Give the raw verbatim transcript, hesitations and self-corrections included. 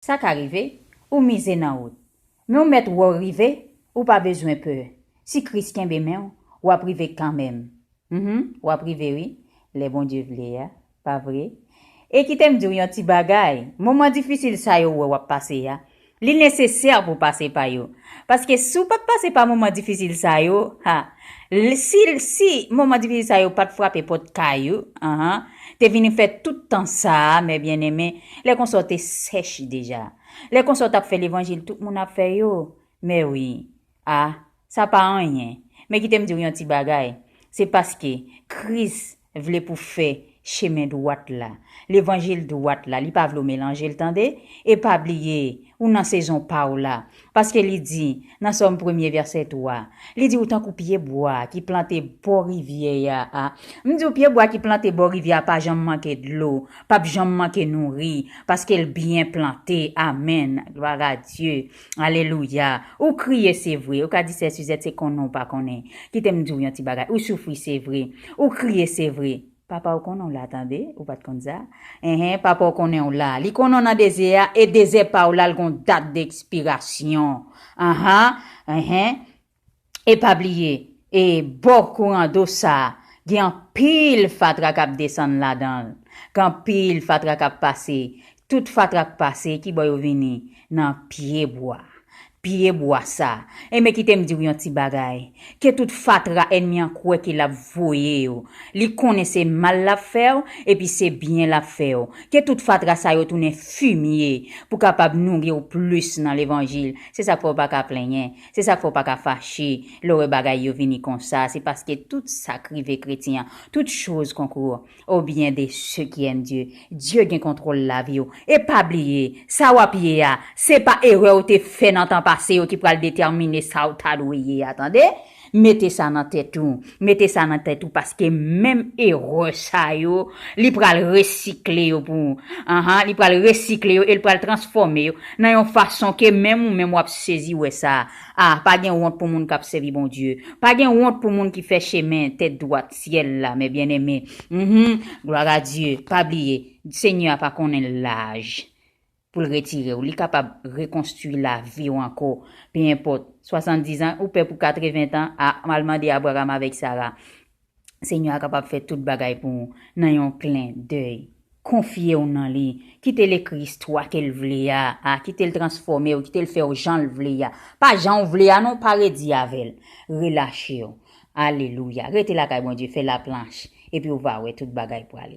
Sa ka rive, ou mize nan wout. Men ou mèt wè w rive, ou pa bezwen pè. Si Kris kenbe men w, w ap rive kanmenm. Mhm, w ap rive wi, lè Bondye vle a, pa vre? E kite m di w yon ti bagay, moman difisil sa yo ou wè w ap pase a, li nesesè pou w pase pa yo. Paske si w pa t pase pa moman difisil sa yo, ha, l- si, si moman difisil sa yo pa t frape pòt kay ou, anhan, te vini fè tout tan sa a, mè byeneme, lè konsa w te sèch deja. Lè konsa w t ap fè levanjil tout moun ap fè yo, mè wi, a, sa pa anyen. Men kite m di w yon ti bagay. Se paske Kris vle pou fè chemen dwat la, levanjil dwat la, li pa vle w melanje l, tande? E pa bliye, ou nan sezon pa w la. Paske li di, nan Sòm premye vèsè twa, li di ou tankou pye bwa ki plante bò rivyè a, a. M di w pye bwa ki plante bò rivyè a pa janm manke dlo, p ap janm manke nouri, paske l byen plante. Amèn. Glwa a Dye. Alelouya. Ou kriye, se vre. Ou ka di, sè Suzette, se konnen ou pa konnen. Kite m di w yon ti bagay. Ou soufri, se vre. Ou kriye, se vre. Papa w konnen w la, tande. Ou pa t konn sa? Enhen, papa w konnen w la. Li konnen w nan dezè a, e dezè pa w la, l gon dat dekspirasyon. Anhan, enhen. E pa bliye, e bò kouran do sa a, gen anpil fatra k ap desann ladan l. Gen anpil fatra k ap pase. Tout fatra k pase, ki bò yo vini? Nan pye bwa. Pye bwa sa. E men kite m di w yon ti bagay. Ke tout fatra ènmi an kwè ke l ap voye yo, li konnen se mal l ap fè w, epi se byen l ap fè w. Ke tout fatra sa yo tounen fimye pou kapab nouri w plis nan levanjil. Se sa k fè w pa ka plenyen. Se sa k fè w pa ka fache lè w wè bagay yo vini konsa. Se paske tout sa k rive kretyen an, toutes choses concourent au bien de ceux qui aiment Dieu. Dye gen kontwòl lavi w. E pa bliye, sa w ap ye a, se pa erè w te fè nan tan pase yo ki pral detèmine sa w ta dwe ye a, tande? Mete sa nan tèt ou. Mete sa nan tèt ou, paske menm erè sa yo, li pral resikle yo pou ou. Anhan, li pral resikle yo e li pral transfòme yo nan yon fason ke menm ou menm w ap sezi wè sa. A, pa gen wont pou moun k ap sèvi Bondye. Pa gen wont pou moun ki fè chemen tèt dwat syèl la, mè byeneme. Mhm, glwa a Dye. Pa bliye, Senyè a pa konnen laj pou l retire w. Li kapab rekonstwi lavi w ankò. Pe enpòt, swasanndizan, ou pè pou katreven tan, a, al mande Abraram avèk Sara. Senyè a kapab fè tout bagay pou ou nan yon klen dèy. Konfye w nan li. Kite l ekri istwa ke l vle a, a, kite l transfòme w, kite l fè w jan l vle a. Pa jan w vle a non, pa redi avè l. Relache w. Alelouya. Rete lakay Bondye, fè laplanch, epi w va wè tout bagay prale.